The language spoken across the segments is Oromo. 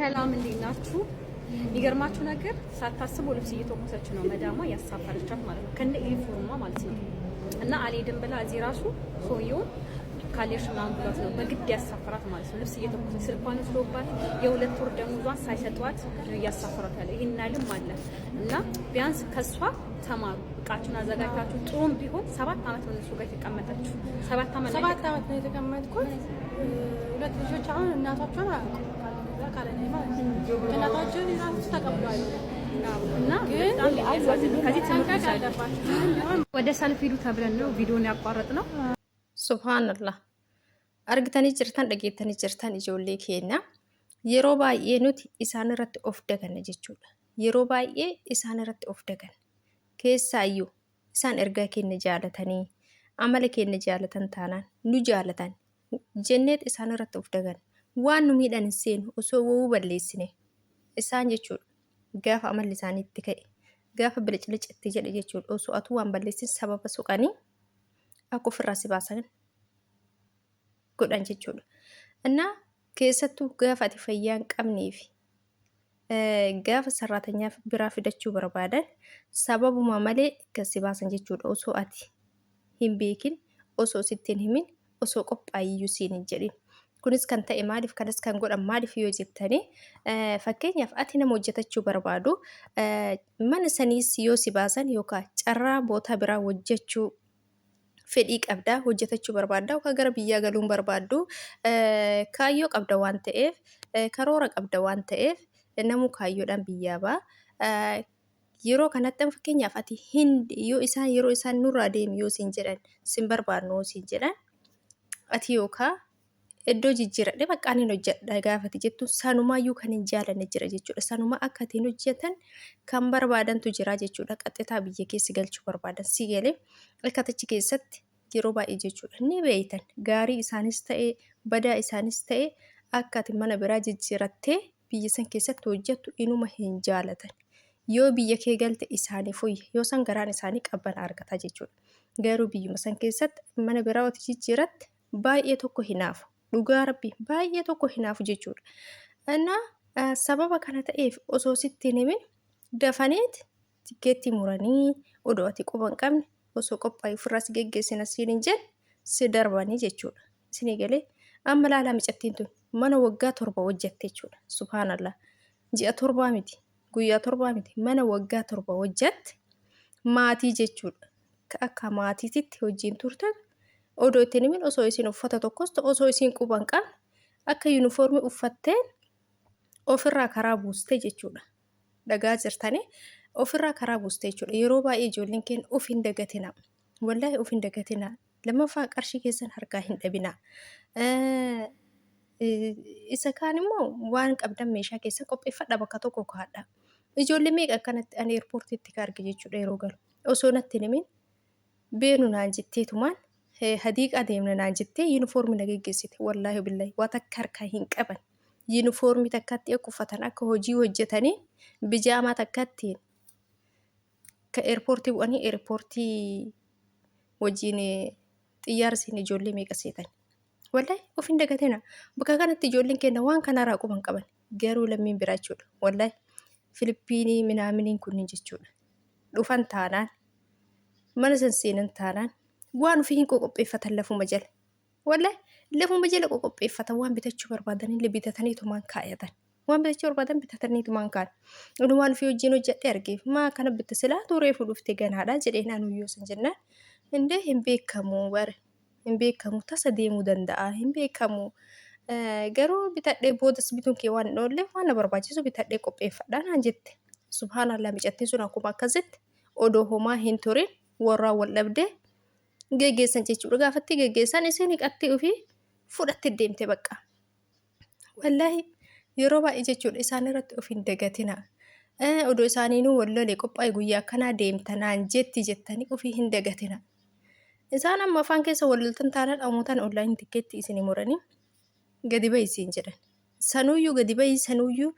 ሰላም እንዴት ናችሁ? የሚገርማችሁ ነገር ሳታስበው ልብስ እየተኮሰች ነው መዳሟ ያሳፈረቻት ማለት ነው፣ ከነ ዩኒፎርሟ ማለት ነው። እና አልሄድም ብላ እዚህ ራሱ ሰውየውን ካልሄድሽ ምናምን ብሏት ነው በግድ ያሳፈራት ማለት ነው። ልብስ እየተኮሰች ስልኳን ወስዶባት የሁለት ወር ደሞዟን ሳይሰጧት ነው እያሳፈራት ያለ። ይሄን ያህልም አለ እና ቢያንስ ከሷ ተማሩ። እቃችሁን አዘጋጅታችሁ ጥሩም ቢሆን 7 አመት ነው እነሱ ጋር የተቀመጠችው። 7 አመት ነው። 7 ዓመት ነው የተቀመጥኩት። ሁለት ልጆች አሁን እናቷቸውን አያውቁም። ካለ እኔ ማለት ነው። እናቷቸውን ራሱ ተቀብሏል። እና ግን በጣም የሚያሳዝን ነው። ከዚህ ትምህርት መጠንቀቅ ውሰዱ። አለባችሁ። ምንም ቢሆን ወደ ሰልፍ ሂዱ ተብለን ነው ቪዲዮን ያቋረጥ ነው። Subhaanallah. Argitanii jirtan, dhageettanii jirtan, ijoollee keenya yeroo baay'ee nuti isaan irratti of daganna jechuudha. Yeroo baay'ee isaan irratti of daganna. Keessaayyuu isaan ergaa keenya jaalatanii amala keenya jaalatan taanaan nu jaalatan jenneet isaan irratti of daganna. Waan nu miidhan hin seenu osoo wowuu balleessine isaan jechuudha. Gaafa amalli isaanii itti ka'e, gaafa bilicilic itti jedhe jechuudha. Osoo atuu waan balleessin sababa soqanii akka ofirraa si baasan godhan jechuudha. Innaa keessattuu gaafa ati fayyaa hin qabnee fi gaafa sarraatanyaa biraa fidachuu barbaadan sababuma malee kan si baasan jechuudha. Osoo ati hin beekin, osoo sitti hin himin, osoo qophaa'iyyuu siin hin jedhin. Kunis kan ta'e maaliif, kanas kan godhan maaliif yoo jettanii, fakkeenyaaf ati nama hojjetachuu barbaadu mana saniis yoo si baasan yookaan carraa bootaa biraa hojjechuu fedhii qabdaa, hojjetachuu barbaadda yookaan gara biyyaa galuun barbaaddu, kaayyoo qabda waan ta'eef, karoora qabda waan ta'eef, namuu kaayyoodhaan biyyaa ba'a. Yeroo kanatti fakkeenyaaf ati hin yoo isaan yeroo isaan nurraa deemi yoo siin jedhan, sin barbaadnu yoo siin jedhan, ati yookaan iddoo jijjiiradhee bakka ani hojjedha gaafati jettu sanumaayyuu kan hin jaalanne jira jechuudha. Sanuma akka ittiin hojjetan kan barbaadantu jira jechuudha. Qaxxitaa biyya keessa galchuu barbaadan si galee akka achi keessatti yeroo baay'ee jechuudha. Ni beeytan, gaarii isaanis ta'e badaa isaanis ta'e akka ati mana biraa jijjiirattee biyya san keessatti hojjettu inuma hin jaalatan. Yoo biyya kee galte isaanii fooyya, yoo san garaan isaanii qabbana argata jechuudha. Garuu biyyuma san keessatti mana biraa oti jijjiiratte baay'ee tokko hinaafu. Dhugaa Rabbi, baay'ee tokko hinaafu jechuudha. Innaa sababa kana ta'eef osoo sitti hin himin dafaniit tikkeettii muranii odoo ati quba hin qabne, osoo qophaa'ee ofirraa si geggeessina siin hin jenne si darbanii jechuudha. Isinii galee? Amma laalaa, micattiin tun mana waggaa 7 hojjette jechuudha. Subhaanallah. Ji'a 7 miti. Guyyaa 7 miti. Mana waggaa 7 hojjette maatii jechuudha. Akka maatiititti hojiin turtan odoo ittiin himin, osoo isin uffata tokkos osoo isin quba hin qabne akka yuunifoormii uffatteen ofirraa karaa buustee jechuudha. Dhagaa jirtanii, ofirraa karaa buustee jechuudha. Yeroo baay'ee ijoolleen keenya of hin dagatina. Wallaahi, of hin dagatina. Lammaffaa, qarshii keessan harkaa hin dhabina. Isa kaan immoo waan qabdan meeshaa keessan qopheeffadha, bakka tokko kaa'adha. Ijoollee meeqa akkanatti ani eerpoortiitti ka arge jechuudha yeroo galu. Osoo natti hin himin beenu naan jetteetumaan hadiiqaa deemna naan jettee yuunifoormii na geggeessite. Wallaahi billaahi, waa takka harkaa hin qaban. Yuunifoormii takkatti akka uffatan akka hojii hojjetanii bijaamaa takkatti ka eerpoortii bu'anii eerpoortii wajjin xiyyaara seen ijoollee meeqa seetan. Wallahi, of hin dagatina. Bakka kanatti ijoolleen keenya waan kanarraa quban qaban. Garuu lammiin biraa jechuudha. Wallahi, Filipiinii minaaminiin kunniin jechuudha. Dhufan taanaan, mana san seenan taanaan, waan ofii hin qoqopheeffatan lafuma jala. Wallahi, lafuma jala qoqopheeffatan, waan bitachuu barbaadan illee bitataniitumaan kaayatan. Waan bitachuu barbaadan bitataniitumaan kaan. Inni waan ofii wajjin hojjedhee argeef maa kana bitta silaa tureefu dhufte ganaadha jedheen anu yoo san jennaan, indee hin beekamu bare, hin beekamu, tasa deemuu danda'a, hin beekamu. Garuu bitadhee boodas bituun kee waan hin oolleef waan na barbaachisu bitadhee qopheeffadhaa naan jette. Subhaanallah, micattiin sun akkuma akkasitti odoo homaa hin turin warraa wal dhabdee geggeessan jechuudha. Gaafatti geggeessan isin hiqattee ofii fudhatte deemte bakka. Wallaahi, yeroo baay'ee jechuudha isaan irratti of hin dagatina. Odoo isaaniinuu wal lole qophaa'e guyyaa akkanaa deemta naan jetti jettanii ofii hin dagatina. Isaan amma afaan keessa wal loltan taanaan amootaan online tikkeetti isin muranii gadi bahi siin jedhan. Sanuuyyuu gadi bahi, sanuuyyuu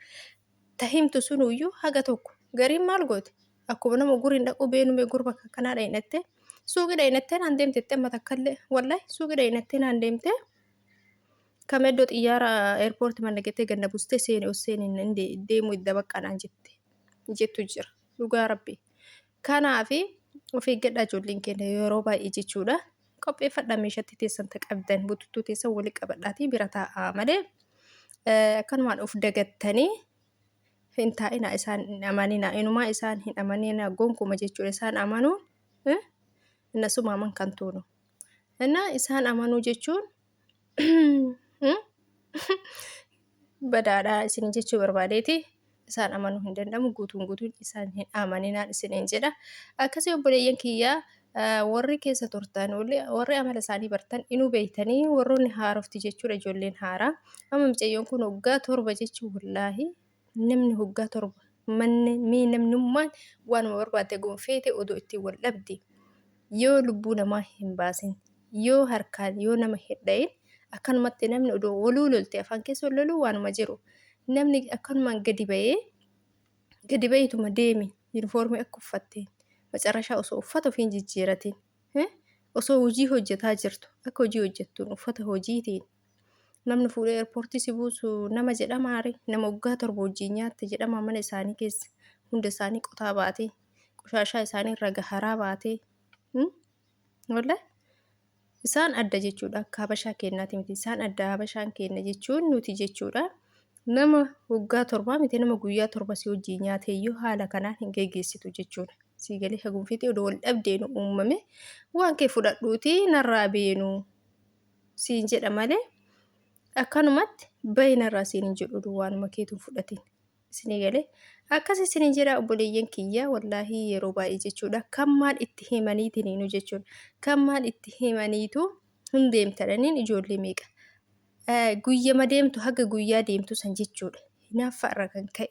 tahimtu sunuyyuu haga tokko gariin maal goote, akkuma nama guriin dhaquu beenume gurba kanaa dhayinattee suuqii dhayinattee naan deemte amma takkallee, wallahi, suuqii dhayinattee naan deemte. Kama iddoo xiyyaara eerpoorti manna gettee ganna bustee seeni ol seeni hin deemuu idda baqqaa naan jette jettu jira. Dhugaa rabbi. Kanaafi of eeggadhaa ijoolleen keenya yeroo baay'ee jechuudha. Qopheeffadhaa meeshatti teessan ta qabdan bututtuu teessan walitti qabadhaatii bira taa'aa malee akkanumaan of dagattanii hin taa'inaa isaan hin amaninaa inumaa isaan hin amaninaa gonkuma jechuudha isaan amanuun innasuma aman kan tuunu. Innaa isaan amanuu jechuun badaadha isin jechuu barbaadeeti. Isaan amanuu hin danda'amu guutuun guutuun isaan hin amaninaan isiniin jedha. Akkasii obboleeyyan kiyyaa warri keessa turtan warri amala isaanii bartan inuu beeytanii warroonni haarofti jechuudha ijoolleen haaraa. Amma mucayyoon kun waggaa 7 jechuun wallaahi namni waggaa 7 manni mee namnummaan waanuma barbaadde gonfeete odoo ittiin wal dhabde yoo lubbuu namaa hin baasin yoo harkaan yoo nama hin dhayin akkanumatti namni odoo waluu lolte afaan keessa wal loluu waanuma jiru namni akkanumaan gadi ba'ee gadi ba'eetuma deemi yuunifoormii akka uffatteen macarrashaa osoo uffata ofiin jijjiiratin osoo hojii hojjetaa jirtu akka hojii hojjettuun uffata hojiitiin namni fuudhee eerpoortii si buusu nama jedhamaare nama waggaa 7 wajjin nyaatte jedhama mana isaanii keessa hunda isaanii qotaa baatee qoshaashaa isaanii irra gaharaa baatee Wallah isaan adda jechuudha akka habashaa keennaati miti isaan adda habashaan keenna jechuun nuti jechuudha nama waggaa torbaa miti nama guyyaa torba si wajjin nyaateeyyuu haala kanaan hin geggeessitu jechuudha sii galee hagunfitee odoo wal dhabdeenu uumame waan kee fudhadhuuti narraa beenu siin jedha malee akkanumatti bahi narraa siin hin jedhu waanuma keetuun fudhatin. Isinii galee akkas isinin jedha obboleeyyan kiyya wallaahii yeroo baay'ee jechuudha kan maal itti himaniitiniinu jechuudha kan maal itti himaniitu hin deemtadhaniin ijoollee meeqa guyyama deemtu haga guyyaa deemtu san jechuudha hinaaffaa irra kan ka'e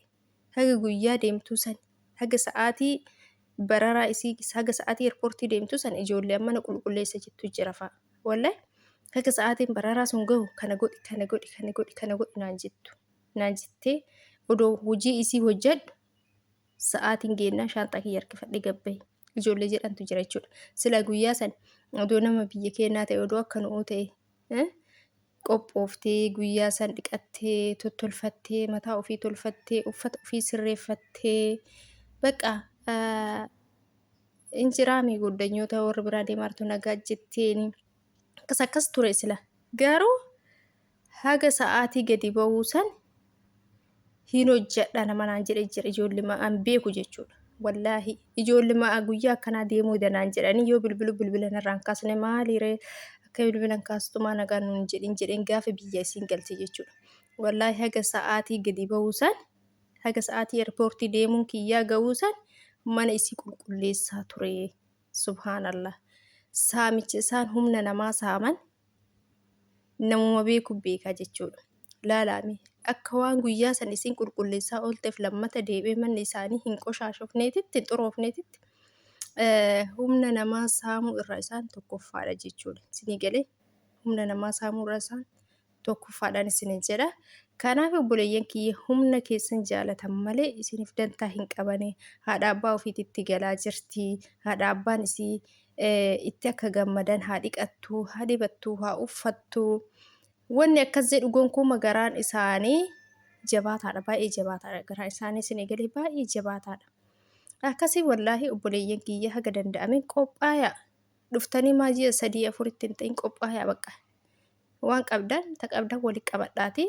haga guyyaa deemtuu san haga sa'aatii bararaa isii haga sa'aatii eerpoortii deemtu san ijoollee mana qulqulleessa jettu jira fa'a wallahi haga sa'aatiin bararaa sun gahu kana godhi kana godhi kana godhi kana godhi naan jettu. naan jettee odoo hojii isii hojjedhu sa'aatiin geennaan shaanxaa kiyya harkifadhe gabbaye ijoollee jedhantu jira jechuudha. Sila guyyaa san odoo nama biyya keenyaa ta'e odoo akka nu'uu ta'e qophooftee guyyaa san dhiqattee tottolfattee mataa ofii tolfattee uffata ofii sirreeffattee bakka injiraami goddanyoota warri biraa deemaartu nagaa jetteeni akkas akkas ture sila garuu Haga sa'aatii gadi ba'uu san hin hojjedha nama naan jedhe jira ijoollima an beeku jechuudha. Wallaahi ijoollima guyyaa akkanaa deemuu danaan jedhanii yoo bilbilu bilbila narraan kaasne maali ree akka bilbila hin kaastu maa nagaan nuun jedhin jedheen gaafa biyya isiin galte jechuudha. Wallaahi haga sa'aatii gadi ba'uu san haga sa'aatii eerpoortii deemuun kiyyaa ga'uu san mana isii qulqulleessaa ture. Subhaanallah. Saamicha isaan humna namaa saaman namuma beeku beekaa jechuudha. Laalaame akka waan guyyaa san isin qulqulleessaa oolteef lammata deebi'ee manni isaanii hin qoshaashofneetitti hin xuroofneetitti humna namaa saamuu irraa isaan tokkoffaadha jechuudha. Isinii galee humna namaa saamuu irraa isaan tokkoffaadhaan isinin jedha. Kanaaf obboleeyyan kiyya humna keessan jaalatan malee isiniif dantaa hin qabane haadha abbaa ofiititti galaa jirti. Haadha abbaan isii itti akka gammadan haa dhiqattu, haa dibattu, haa uffattu. Wanni akkas jedhu gonkuma garaan isaanii jabaataadha. Baay'ee jabaataadha. Garaan isaanii isin eegalee baay'ee jabaataadha. Akkasii wallaahi obboleeyyan kiyya haga danda'ameen qophaayaa. Dhuftanii maa ji'a sadii afuritti hin ta'in qophaayaa bakka. Waan qabdan ta qabdan walitti qabadhaati.